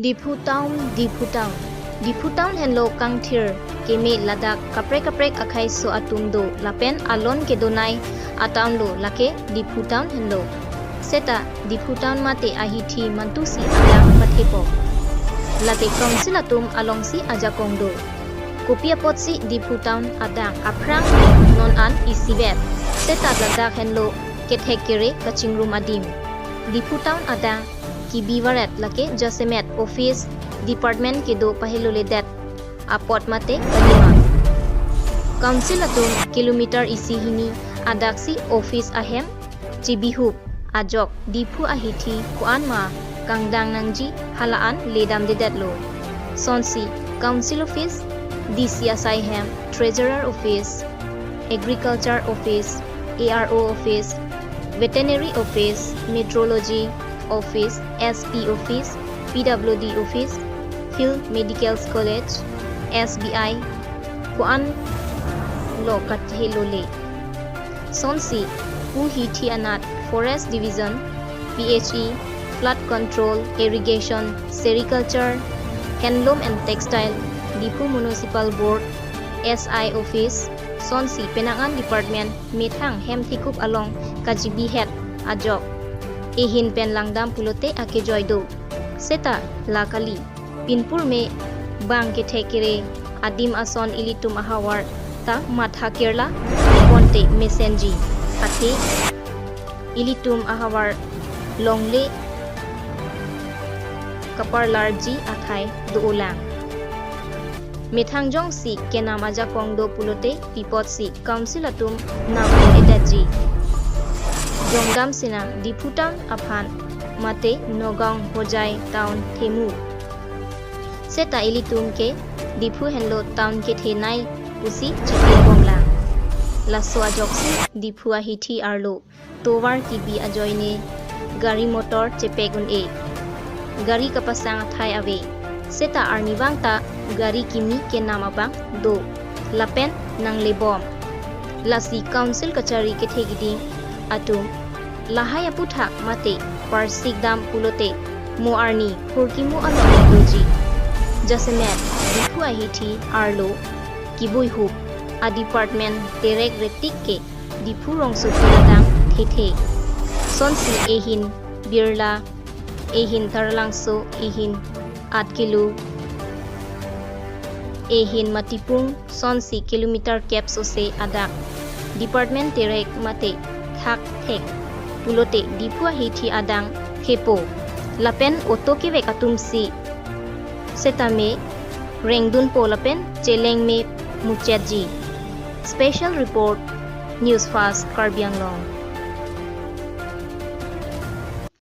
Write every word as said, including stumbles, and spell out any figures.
Diphu Town, Diphu Town. Diphu Town henlo kangthir keme ladak kaprek kaprek akhei so atum do lapen alon kedonei atown lo lake Diphu Town henlo. Seta Diphu Town mate ahithi mantusi adang pathepo. Lake council atum alongsi ajakong do. Kopi apotsi Diphu Town adang aphrang non an isivet. Seta ladak henlo kethek kere kachingrum adim. Diphu Town adang kibi varet lake jasemet office department kedo pahelo ledet apot mate kalima. Council atum kilometer isi hini adaksi office ahem chibihup ajok Diphu ahithi ko-an ma kangdang nangji hala an ledam dedetlo. Sonsi council office, D C asai hem, treasurer office, agriculture office, A R O office, veterinary office, metrology office, S P office, P W D office, Hill Medical College, S B I, ko-an lo kathelo le. Sonsi pu hithi anat Forest Division, P H E, Flood Control, Irrigation, Sericulture, Handloom and Textile, Diphu Municipal Board, S I office, sonsi penang an department methang hem thikup along kachibihet ajok ehin pen langdam pulote akejoi do. Seta la kali, pinpur me bang kethek kere adim ason ilitum ahavar ta matha kirla ponte mesenji. Athe ilitum ahavar longle kaparlarji akhei do-olang. Methang jongsi kenam ajakong do pulote pi apotsi council atum nam edetji. Jongdam sinang Diphu Town aphan mate Nagaon Hojai Town themu. Seta ilitum ke Diphu henlo town kethenei pusi chiti bomlang. Laso ajoksi Diphu ahithi arlo tovar kibi ajoine gari motor chepek un-e. Gari kapasang akhei ave. Seta arnivang ta gari kimi kenam abang do. Lapen nanglebom. Lasi council kachari kethe kiding atum lahai aphuthak mate parsikdam pulote mo arni phurkimo along doji. Jasemet Diphu ahithi arlo kibuihup a department terek retik ke Diphu rongsopi adang thethe. Sonsi ehin Birla, ehin Taralangso, ehin Atkelu, ehin Matipung, sonsi kilometer kep sose adak department terek mate thakthek pulote Diphu ahithi adang thepo. Lapen auto kevek atumsi setame rengdunpo lapen cheleng me muchetji. Special report, News Fast Karbi Anglong.